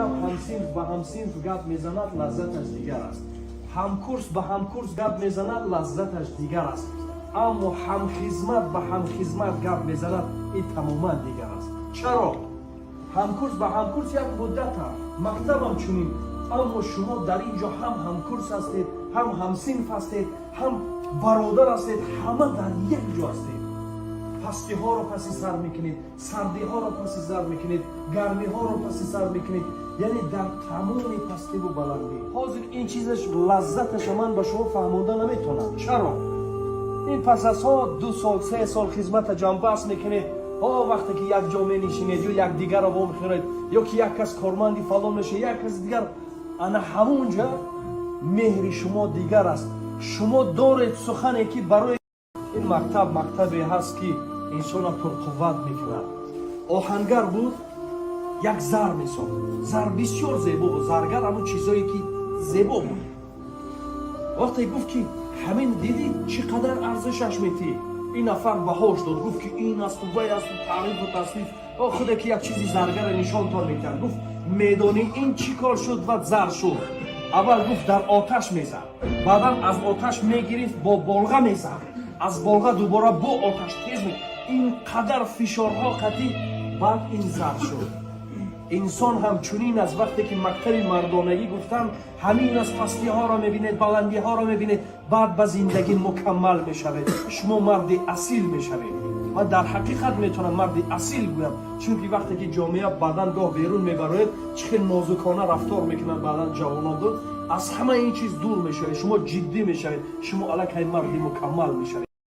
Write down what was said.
Гап ҳамсинф ба ҳамсинф гап мезанад, лаззаташ дигар аст. Ҳамкурс ба ҳамкурс гап мезанад, лаззаташ дигар аст. Аммо ҳамхизмат ба ҳамхизмат гап мезанад, ин тамоман дигар аст. Чаро? Ҳамкурс ба ҳамкурс як муддата, мактабам чунин, аммо шумо дар ин ҷо ҳам ҳамкурс ҳастед, ҳам ҳамсинф ҳастед, ҳам бародар ҳастед, ҳама дар як ҷо ҳастед. Пастиҳоро паси сар мекунед, сардиҳоро паси сар мекунед, гармиҳоро паси сар мекунед, яъне дар тамоми пастиву баландӣ. Ҳозир ин чизаш, лаззаташа ман ба шумо фаҳмонда наметавонам. Чаро? Ин пас аз ҳо 2 сол, 3 сол хизмата ҷамъбаст мекунед. Ҳо, вақте ки як ҷо менишинед ё якдигарро вомехӯред, ё ки як кас корманди фалон мешавад, як каси дигар, ана ҳамон ҷа меҳри шумо дигар аст. Шумо доред сухане, ки барои ин мактаб мактабе ҳаст, ки инсона пурқувват мекунад. Оҳангар буд, як зар месохт. Зар бисёр зебо буд. Заргар ҳамон чизое, ки зебо буд. Вақте гуфт, ки ҳамин дидӣ, чӣ қадар арзишаш метӣ? Ин нафар баҳош дод, гуфт, ки ин асту вай асту, таърифу тасниф. Худе ки як чизи заргаре нишонтон мекард. Гуфт: «Медонӣ, ин чӣ кор шуд ва зар шуд?» Аввал, гуфт, дар оташ мезад, баъдан аз оташ мегирифт, бо болға мезад, аз болға дубора бо оташ тез, ин қадар фишорҳо қатӣ, баъд ин зар шуд. Инсон ҳам чунин аст. Вақте ки мактаби мардонагӣ гуфтам, ҳамин аст: пастиҳоро мебинед, баландиҳоро мебинед, баъд ба зиндагӣ мукаммал мешавед, шумо марди асил мешавед. Ман дар ҳақиқат метавонам марди асил гӯям, чунки вақте ки ҷомеа баъдан гоҳ берун мебароед, чӣ хел нозукона рафтор мекунанд баъдан ҷавонон, аз ҳама ин чиз дур мешавед, шумо ҷиддӣ мешавед, шумо аллакай марди мукаммал мешавед.